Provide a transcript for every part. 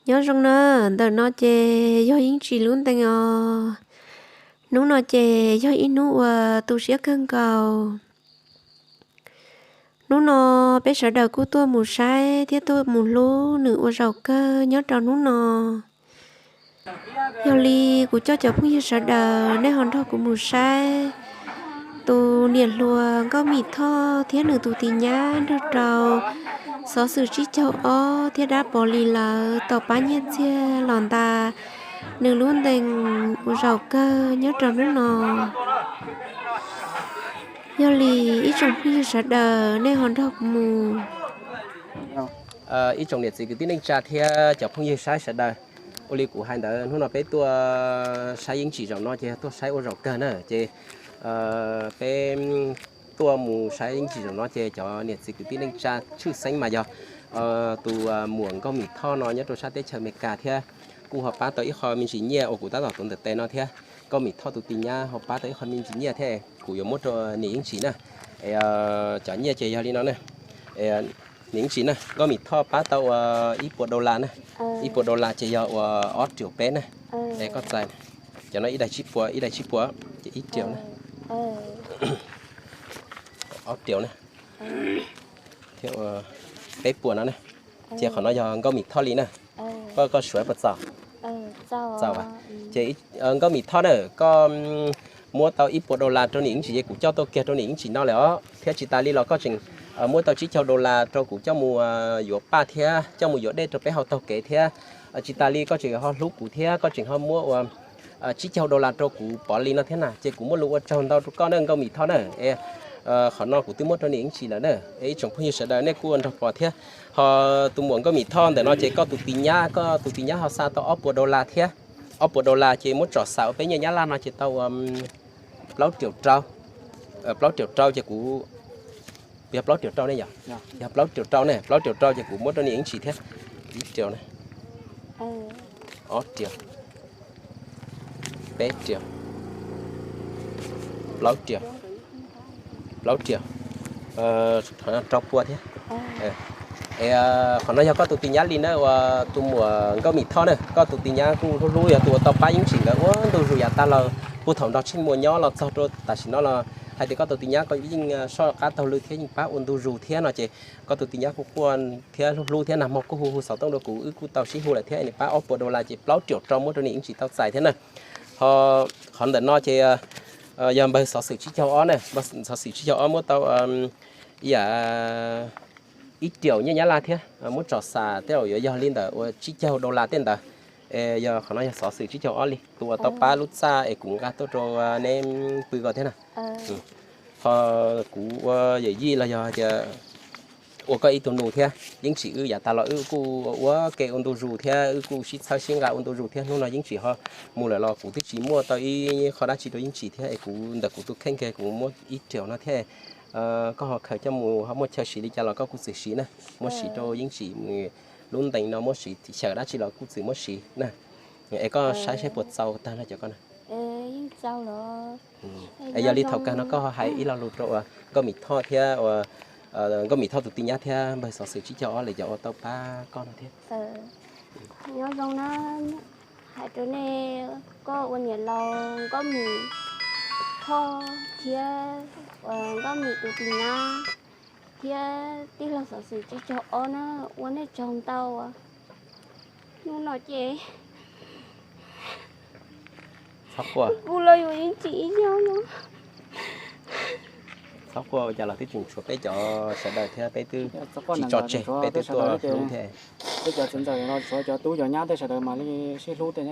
Nyob zoo na, ntawm no ces yog Yeeb Tsim lub ntees os. Hnub no ces yog ib hnub uas tu siab kawg nkaus. Hnub no peb sawv daws kuj tuaj mus saib thiab tuaj mus hlub nws ua zaum kawg nyob rau hnub no. Yog li kuv coj cov phooj ywg sawv daws nej ho nrog kuv mus saib tus niam hluas Nkauj Mim Thoj thiab nws tus tis nyab nrog rau xov xwm tsib caug ob thiab dab Pov Lis lawv tau pab nyiaj txiag los ntas nws lub ntees ua zaum kawg nyob rau hnub no. Yog li ib tsoom phooj ywg sawv daws nej ho nrog kuv mus. Ib tsoom niam txiv kwv tij neej tsa thiab cov phooj ywg saib sawv daws, ua li kuv hais ntawd hnub no peb tuaj saib Yeeb Tsim zaum no ces yog tuaj saib ua zaum kawg na ces peb tuaj mus saib Yeeb Tsim zaum no ces cov niam txiv kwv tij neej tsa tshwj xeeb mas yog tus muam Nkauj Mim Thoj no nyob rau sab teb chaws Amelikas thiab kuj ho pab tau ib qho me ntsis nyiaj uas kuv tab tom tuav ntawm tes no thiab Nkauj Mim Thoj tus tis nyab ho pab tau ib qho me ntsis nyiaj thiab kuv yuav muab rau niam Yeeb Tsim na. Cov nyiaj ces yog li no na. Niam Yeeb Tsim na, Nkauj Mim Thoj pab tau ua ib puas dollar na, ib puas dollar ces yog ua ob triệu peb na. Es koj txais, cov no ib daim tsib puas, ib daim tsib puas ces ib triệu na, ob triệu na, thiab ua peb puas no na. Ces qhov no yog Nkauj Mim Thoj li na, koj, koj suav puas txaus? Txaus. Ces Nkauj Mim Thoj na, koj muab tau ib puas dollar rau niam Yeeb Tsim ces kuv coj tuaj kiag rau niam Yeeb Tsim no lawm os, thiab tsis tas li los koj tseem muab tau tsib caug dollar rau kuv coj mus yuav paj thiab coj mus yuav dej rau peb haus taug kev thiab tsis tas li koj tseem ho hlub kuv thiab koj tseem ho muab ua tsib caug dollar rau kuv Pov Lis no thiab na, ces kuv muaj lus ua tsaug ntau rau koj na Nkauj Mim Thoj na. Qhov no kuv twb muab rau niam Yeeb Tsim lawm na. Ib tsoom phooj ywg sawv daws nej kuj nrog pom thiab, ho tus muam Nkauj Mim Thoj ntawm no ces koj tus tis nyab, koj tus tis nyab ho xa tau ob puas dollar thiab, ob puas dollar ces muab tsom xam ua peb nyiaj Nyab Laj no ces tau ua plaub triệu rau, plaub triệu rau ces kuv, yog plaub triệu rau ne yog, yog plaub triệu rau ne, plaub triệu rau ces kuv muab rau niam Yeeb Tsim thiab, ib triệu ne, ob triệu, peb triệu, plaub triệu, plaub triệu, rau pua thiab. Qhov no yog koj tus tis nyab li na, ua tus muam Nkauj Mim Thoj na, koj tus tis nyab kuj hlub hlub yog tus uas tau pab Yeeb Tsim nkawd ua ntu zus yav tag los puag thaum nrog Tsheej Muas nyob los txog rau tam sim no los hais tias koj tus tis nyab koj yeej soj qab taug lw thiab yeej pab ua ntu zus thiab no ces koj tus tis nyab kuj quaj thiab hlub hlub thiab nag hmo kuj hu hu xov tooj rau kuv, wb kuj tau sib hu lawm thiab nws pab ob puas dollar ces plaub triệu rau muab rau niam Yeeb Tsim tau txais thiab na. Ho qhov ntawm no ces yog npawg xov xwm tsib caug ob na, xov xwm tsib caug ob muab tau ib yam ib triệu nyiaj Nyab Laj thiab muab tsom xam tej zaum yuav yog li ntawm ua tsib caug dollar tej ntawd. Es yog qhov no yog xov xwm tsib caug ob li tus uas tau pab lub txaj es kuv nqa tuaj rau neb pw ko thiab na. Ho kuv ua yawm yij los yog tias ua koj ib tug nus thiab, Yeeb Tsim wb yav tas los wb kuj ua ke ua ntu zus thiab wb kuj sib txhawb sib nqa ua ntu zus thiab, hnub no Yeeb Tsim ho mus lawm los kuv twb tsis muaj tau ib qho dab tsi rau Yeeb Tsim thiab es kuv ntawm kuv tus kheej kiag kuv muab ib triệu no thiab. Koj ho khaws coj mus ho muaj chaw siv li cas los koj kuj txwm siv na, muab siv rau Yeeb Tsim lub ntees no muab siv xyaw dab tsi los kuj txwm muab siv na. Es koj saib saib puas txaus tag no cov koj na. Es yog li thaum kawg no koj ho hais ib lo lus rau uas Nkauj Mim Thoj thiab uas Nkauj Mim Thoj tus tis nyab thiab npawg xov xwm tsib caug ob lawv cov uas tau pab koj no thiab. Nyob zoo na, hais rau nej, koj ua niam laus Nkauj Mim Thoj thiab Nkauj Mim tus tis nyab thiab tij laug xov xwm tsib caug ob na, ua nej tsaug ntau. Hnub no ces kuv los yuav Yeeb Tsim ib zaug no. Txhob quaj, ua cas los twb tseem tshuav peb cov sawv daws thiab peb twb tsis tso tseg, peb twb tuaj hlub thiab. Peb cov txiv ntxawm no tshuav cov tub cov nyab tej sawv daws mam li sib hlub tej,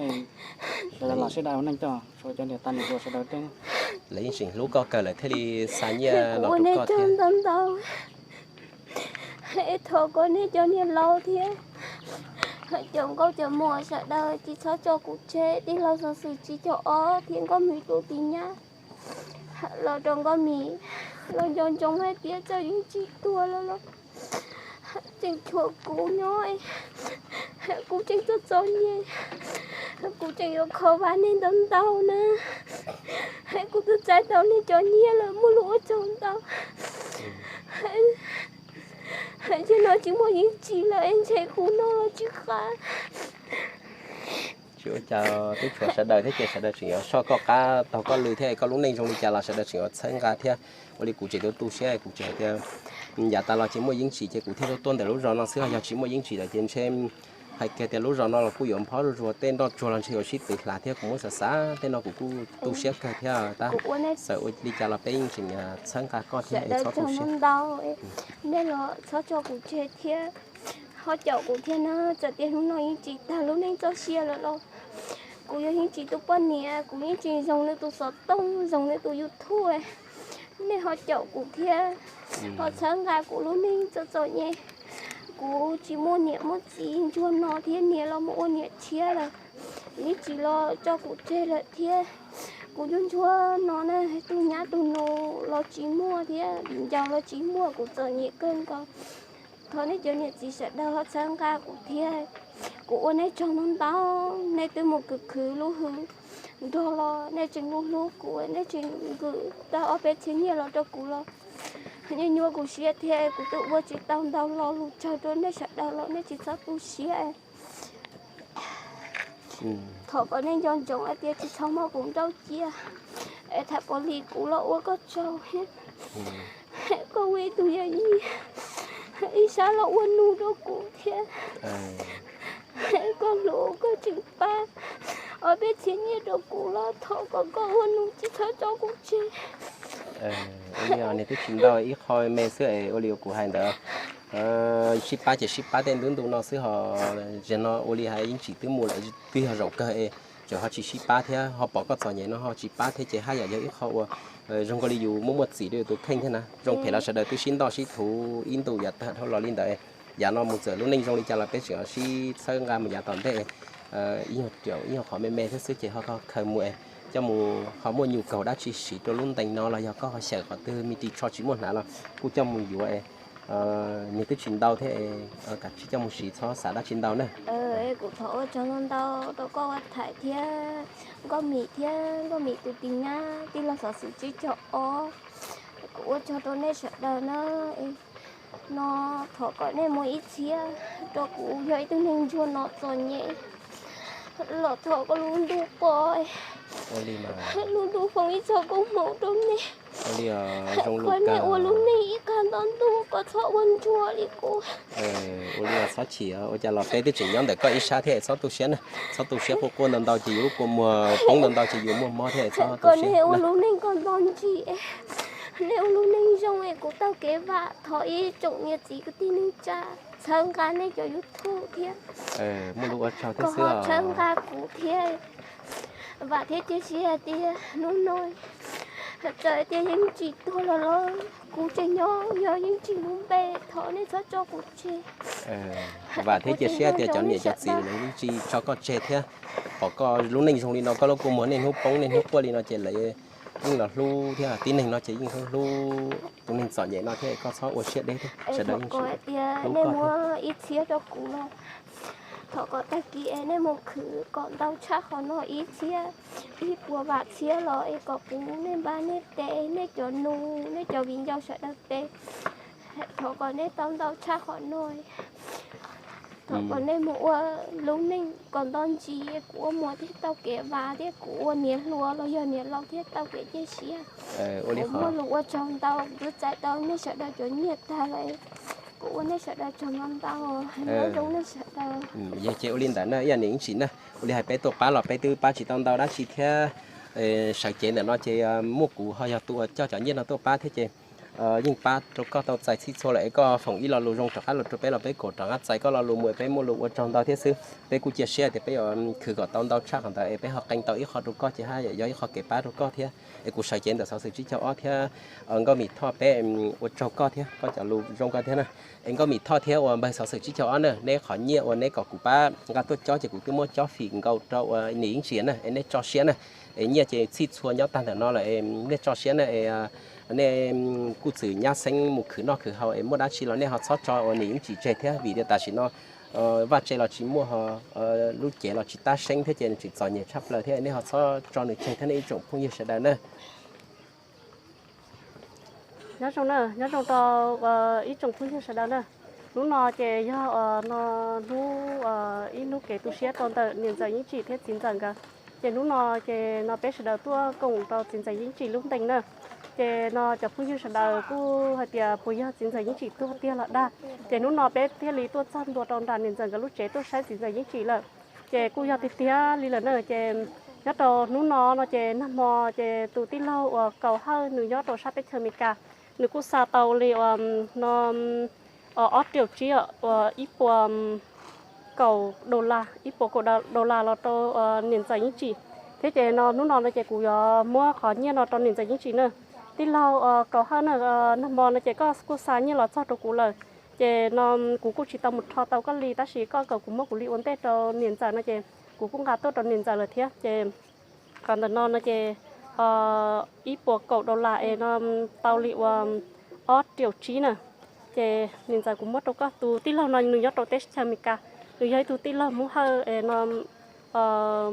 sawv daws lam sib dai ua neej coj, tshuav cov niam tais niam hluas sawv daws tej. Lawv yeej tseem hlub koj kawg lawm thiaj li xa nyiaj los rau koj thiab. Ntau ntau, es thov kom nej cov niam laus thiab cov nkauj cov muam sawv daws tsis txhob tso kuv tseg, tij laug xov xwm tsib caug ob thiab Nkauj Mim tus tis nyab los rau Nkauj Mim los nco ntsoov hais tias txawm Yeeb Tsim tuag lawm los tseem tshuav kuv nyob, kuv tseem txom txom nyem, kuv tseem yuav kho vaj nej ntau ntau na, kuv twb txais tau nej cov nyiaj lawm, muaj lus ua tsaug ntau. Yog no tsis muaj Yeeb Tsim lawm es ntshe kuv noj los tsis qab. Ua cas twb tshuav sawv daws thiab ces sawv daws tseem yuav soj koj qab taug koj lw thiab, koj lub neej zoo li cas los sawv daws tseem yuav txhawb nqa thiab. Ua li kuv tseem tu tu siab, kuv tseem hais tias yav tas los ces muaj Yeeb Tsim ces kuv thiaj tuaj tuaj ntawm lub zos no xwb, yog tsis muaj Yeeb Tsim lawm ces ntshe hais kiag tias lub zos no los kuj yuav nphob zuj zus, tej nroj tsuag los ntshe yuav sib tw hlav thiab. Kuv muab xav xav tej no kuv kuj tu siab kawg thiab tab txawm ua li cas los peb yeej tseem txhawb nqa koj thiab es txhob tu siab. Ntau, nej los txhob tso kuv tseg thiab, ho caum kuv thiab na. Txawm tias hnub no Yeeb Tsim tag lub neej txoj sia lawm los kuv yog Yeeb Tsim tus poj niam, kuv yeej tseem zoo nws tus xov tooj, zoo nws tus YouTube. Nej ho caum kuv thiab, ho txhawb nqa kuv lub neej txom txom nyem. Kuv tsis muaj niam muaj txiv, ntsuag no thiab niam los mus ua niam tshiab lawm, Yeeb Tsim los tso kuv tseg lawm thiab. Kuv ntsuag ntsuag no na, tus nyab tus nus los tsis muaj thiab, viv ncaus los tsis muaj, kuv txom nyem kawg nkaus. Thov nej cov niam txiv sawv daws ho txhawb nqa kuv thiab. Kuv ua nej tsaug ntau ntau, nej twb mus khwv khwv lub hws nrog los nej tseem hlub hlub kuv, nej tseem nkwm tau ob peb txhiab nyiaj los rau kuv los nyuaj nyuaj kuv siab thiab, kuv twb ua tsis tau ntau lo lus tsawg rau nej sawv daws los nej tsis txhob tu siab. Thov kom nej nco ntsoov hais tias tsis txhob muab kuv nrauj cia, es tham pov lis kuv los ua koj tsaug thiab. Koj ua ib tug yawm yij, ib sab los ua nus rau kuv thiab. Koj hlub koj tseem pab ob peb txhiab nyiaj rau kuv los thov kom koj ua nus tsis txhob tso kuv tseg. Ua li os, niam twb tsis ntau, ib qho me xwb es ua li uas kuv hais ntawd, sib pab ces sib pab tej ntu ntu no xwb ho. Zaum no ua li hais Yeeb Tsim twb mus lawm, twb yog zaum kawg es tseem ho tsis sib pab thiab, ho pom koj txom nyem no ho tsis pab thiab ces haj yam yog ib qho uas zoo nkaus li yus muaj muaj txim rau yus tus kheej thiab na. Zoo phem los sawv daws twb sib ntoj sib thuv ib ntus yav tag dhau los li ntawd. Yav no mus txawm lub neej zoo li cas los peb tseem sib txhawb nqa mus yav tom ntej. Ib nyuag qhov me me thiab xwb ces ho khaws mus es coj mus ho muaj nyu kaus dab tsi siv rau lub ntees no los yog koj ho xyaw qhov twg me ris tsho tsis muaj hnav los kuj coj mus yuav es. Nws twb tsis ntau thiab, kav tsij coj mus siv txhob xav dab tsi ntau na. Kuv thov ua tsaug ntau ntau rau koj ua thaim thiab Nkauj Mim thiab Nkauj Mim tus tis nyab tij laug xov xwm tsib caug ob. Kuv ua tsaug rau nej sawv daws na. No thov kom nej muab ib txhiab rau kuv, yog ib tug neeg ntsuag no txom nyem los thov koj lub ntuj pom, lub ntuj foom ib txoj koob hmoov rau nej, kom nej ua lub neej ib qag nto ntuj, kom txhob ua ntsuag li kuv. Ua li txhob chim, ua cas los peb twb tseem nyob ntawm koj ib sab thiab, txhob tu siab na. Txhob tu siab, quaj quaj ntau ntau ces yus lub kua muag poob ntau ntau ces yus muaj mob thiab, txhob tu siab. Kom nej ua lub neej kom nto ntsis, nej ua lub neej zoo es kuv taug kev vam. Thov ib tsoom niam txiv kwv tij neej tsa txhawb nqa nej cov YouTube thiab, muaj lus ua tsaug thiab xwb, txhawb nqa kuv thiab. Vam thiab cia siab hais tias hnub no txawm tias Yeej Tsim tuag los los kuv tseem nyob, yog Yeej Tsim lub npe, thov nej txhob tso kuv tseg. Vam thiab cia siab tias cov niam cov txiv lawv yeej tsis tso koj tseg thiab. Pom koj lub neej zoo li no, koj lub kua muag niaj hnub poob niaj hnub quaj li no ces lawv yeej los hlub thiab, tib neeg no ces yeej hlub hlub tus neeg txom nyem no thiab, koj txhob ua siab deb thiab, sawv daws yeej hlub koj. Ib txhiab rau kuv los thov kom tag kis es nej mus khwv kom ntau tshaj qhov no ib txhiab, ib puas vam txhiab los es kom puv nej npab nej tes, nej cov nus, nej cov viv ncaus sawv daws tes. Thov kom nej tau ntau tshaj qhov no. Thov kom nej mus ua lub neej kom nto ntsis, kuv ua muam thiaj tau kev vam thiab kuv ua niam hluas los yog niam laus thiaj tau kev cia siab. Kuv muaj lus ua tsaug ntau, kuv twb txais tau nej sawv daws cov nyiaj tag lawm. Kuv ua nej sawv daws tsaug ntau ntau, nyob zoo nej sawv daws. Yog ces ua li ntawd na, ib yam niam Yeej Tsim na, ua li hais peb tuaj pab los peb twb pab tsis tau ntau dab tsi thiab. Sawv cev ntawm no ces muaj kuv ho yog tus uas coj cov nyiaj no tuaj pab thiab ces yeej pab rau koj tau txais txhij txhua lawm es koj foom ib lo lus zoo rov qab los rau peb los peb kom rov qab txais koj lo lus mus es peb muaj lus ua tsaug ntau thiab xwb. Peb kuj cia siab tias peb yuav khwv kom tau ntau tshaj qhov ntawd es peb ho qee tau ib qho rau koj ces haj yam yog ib qho kev pab rau koj thiab. Es kuv sawv cev ntawm xov xwm tsib caug ob thiab Nkauj Mim Thoj peb ua tsaug koj thiab koj cov lus zoo koj thiab na. Es Nkauj Mim Thoj thiab uas npawg xov xwm tsib caug ob na, neb qhov nyiaj uas neb kom kuv pab nqa tuaj cob ces kuv twb muab cob fim nkaus rau uas niam Yeej Tsim na, es nej tso siab na. Es nyiaj ces txhij txhua nyob tag ntawm no lawm es nej tso siab na. Es nej kuj txwm nyab xeeb mus khwv noj khwv haus es muaj dab tsi los nej ho txhob tso uas niam Yeej Tsim tseg thiab, vim tias tam sim no vaj tse los tsis muaj ho lub cev los tsis tab seeb thiab ces nws tseem txom nyem tshaj plaws thiab, nej ho txhob tso nws tseg thiab nej ib tsoom phooj ywg sawv daws na. Nyob zoo na, nyob zoo rau ib tsoom phooj ywg sawv daws na. Hnub no ces yog no hnub ib hnub kev tu siab rau ntawm niam ntxawm Yeej Tsim thiab txiv ntxawm nkawd. Ces hnub no ces no peb sawv daws tuaj koom rau txiv ntxawm Yeej Tsim lub ntees na. Ces no cov phooj ywg sawv daws kuj hais tias puas yog txiv ntxawm Yeej Tsim tuag tiag los dag. Ces hnub no peb thiaj li tuaj txog ntua rau nram niam ntxawm nkawd lub tsev tuaj saib txiv ntxawm Yeej Tsim lawm. Ces kuj yog tiag tiag li lawm na. Ces nyob rau hnub no no ces nag hmo ces tus tij laug uas Kaus Hawj nws nyob rau sab teb chaws Amelikas, nws kuj xa tau li uas no ob riaum tsib uas ib puas kaum dollar, ib puas kaum dollar los rau niam ntxawm Yeej Tsim thiab. Ces no hnub no no ces kuv yuav muab qhov nyiaj no rau niam ntxawm Yeej Tsim na. Tij laug Kaus Hawj na, nag hmo no ces koj kuj xa nyiaj los txog rau kuv lawm. Ces no kuv kuj tsis tau mus rho tau koj li, tab sis koj kom kuv muab kuv li ua ntej rau niam ntxawm no ces kuv kuj nqa tuaj rau niam ntxawm lawm thiab. Ces qhov ntawm no no ces ib puas kaum dollar es no tau li uas ob riaum tsib na. Ces niam ntxawm kuv muab rau koj, tus tij laug no nws nyob rau teb chaws Amelikas, nws yog ib tug tij laug Hmoob Hawj es no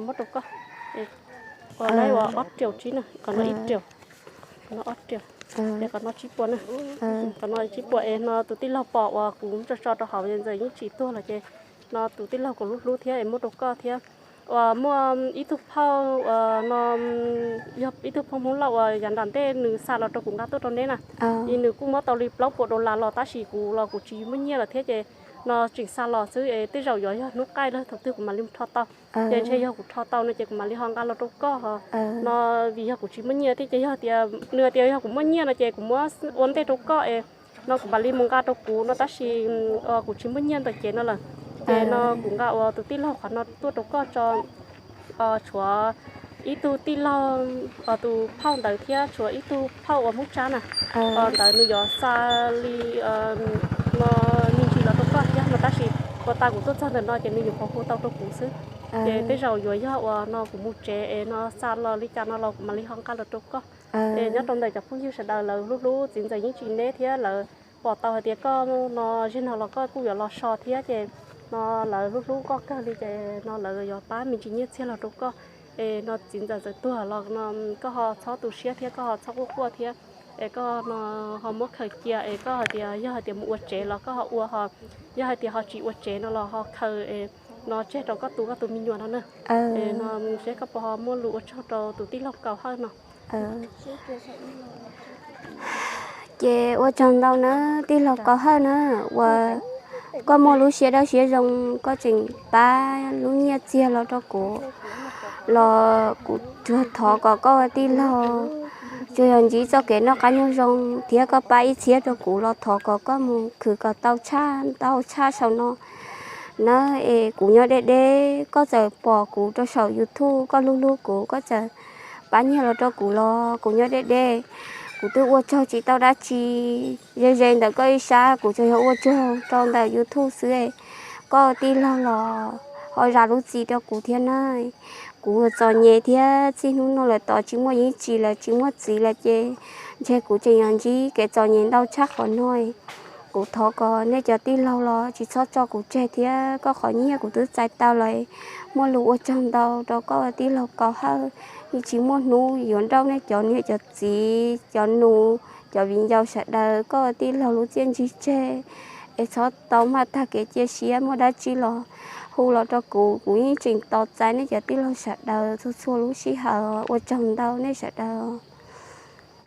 muab rau koj. Qhov no ob riaum tsib na, qhov no ib riaum, qhov no ob riaum, qhov no tsib puas na, qhov no tsib puas es no tus tij laug pom uas kuv tso tso rau hauv niam ntxawm Yeej Tsim tuag lawm ces no tus tij laug kuj hlub hlub thiab es muab rau koj thiab. Uas muaj ib tug phauj uas no yog ib tug phauj Hmoob Lauj uas yav nram ntej nws xa los rau kuv nqa tuaj rau neb na. Nws kuj muab tau li plaub puas dollar los tab sis kuv los kuv tsis muaj nyiaj lawm thiab ces no tseem xa los xwb es tej zaum yuav yog hnub qaij los thaum twg kuv mam li rho tau. Ces ntshe yog kuv rho tau no ces kuv mam li ho nqa los rau koj ho. No vim yog kuv tsis muaj nyiaj thiab ces yog tias nws tias yog kuv muaj nyiaj no ces kuv muab ua ntej rau koj es no kuv mam li mus nqa rau kuv no tab sis kuv tsis muaj nyiaj ntawm cev no lawm. Ces no kuv nqa ua tus tij laug qhov no tuaj rau koj tso. Tshuav ib tug tij laug, tus phauj ntawd thiab tshuav ib tug phauj uas Hmoob Tsab na, ntawd nws yuav xa li no me ntsis los rau koj thiab no tab sis ua tas kuv tuaj txog ntawm no ces nws yuav qhuav hu tau rau kuv xwb. Ces tej zaum yuav yog uas no kuv mus tsev es no xa los li cas no los kuv mam li ho nqa los rau koj. Es nyob rau ntawm cov phooj ywg sawv daws lawv hlub hlub txiv ntxawm Yeej Tsim neb thiab lawv pom tau hais tias koj no zeg no los koj kuj yuav los so thiab ces no lawv hlub hlub koj kawg li ces no lawv yuav pab me ntsis nyiaj txiag los rau koj. Es no txiv ntxawm txawm tuag los no koj ho txhob tu siab thiab koj ho txhob quaj quaj thiab. Es koj no ho muab khaws cia es koj hais tias yog hais tias mus ua tsev los koj ho ua ho, yog hais tias ho tsis ua tsev no los ho khaws es no tseg rau koj tus koj tus me nyuam no na. Es no seb koj puas ho muaj lus ua tsaug rau tus tij laug Kaus Hawj no. Ces ua tsaug ntau na tij laug Kaus Hawj na, uas koj muaj lub siab dawb siab zoo koj tseem pab lub nyiaj txiag los rau kuv, los kuv tsuas thov kom koj ua tij laug tsuas yog ntsib txoj kev noj qab nyob zoo thiab koj pab ib txhiab rau kuv los thov kom koj mus khwv kom tau tshaj ntau tshaj saum no na. Es kuv nyob deb deb koj txawm pom kuv rau saum YouTube koj hlub hlub kuv koj txawm pab nyiaj los rau kuv los kuv nyob deb deb, kuv twb ua tsaug tsis tau dab tsi. Ze ze ntawm koj ib sab kuv tsuas yog ua tsaug rau ntawm YouTube xwb. Koj tij laug los ho zam lub txim rau kuv thiab na. Kuv txom nyem thiab txij hnub no lawm tod tsis muaj Yeej Tsim lawm tsis muaj txiv lawm ces ntshe kuv tseem yuav ntsib kev txom nyem ntau tshaj qhov no. Kuv thov kom nej cov tij laug los tsis txhob tso kuv tseg thiab koj qhov nyiaj kuv twb txais tau lawm. Muaj lus ua tsaug ntau rau koj tij laug Kaus Hawj, yeej tsis muaj hnub yuav nrauj nej cov niam cov txiv cov nus cov viv ncaus sawv daws, koj tij laug lub txiaj ntsig tseg es txhob tau maj tag kev cia siab, muaj dab tsi los hu los rau kuv, kuv yeej tseem tos txais nej cov tij laug sawv daws txhua txhua lub sij hawm. Ua tsaug ntau nej sawv daws.